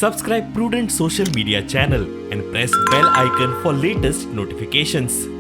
Subscribe Prudent social media channel and press bell icon for latest notifications.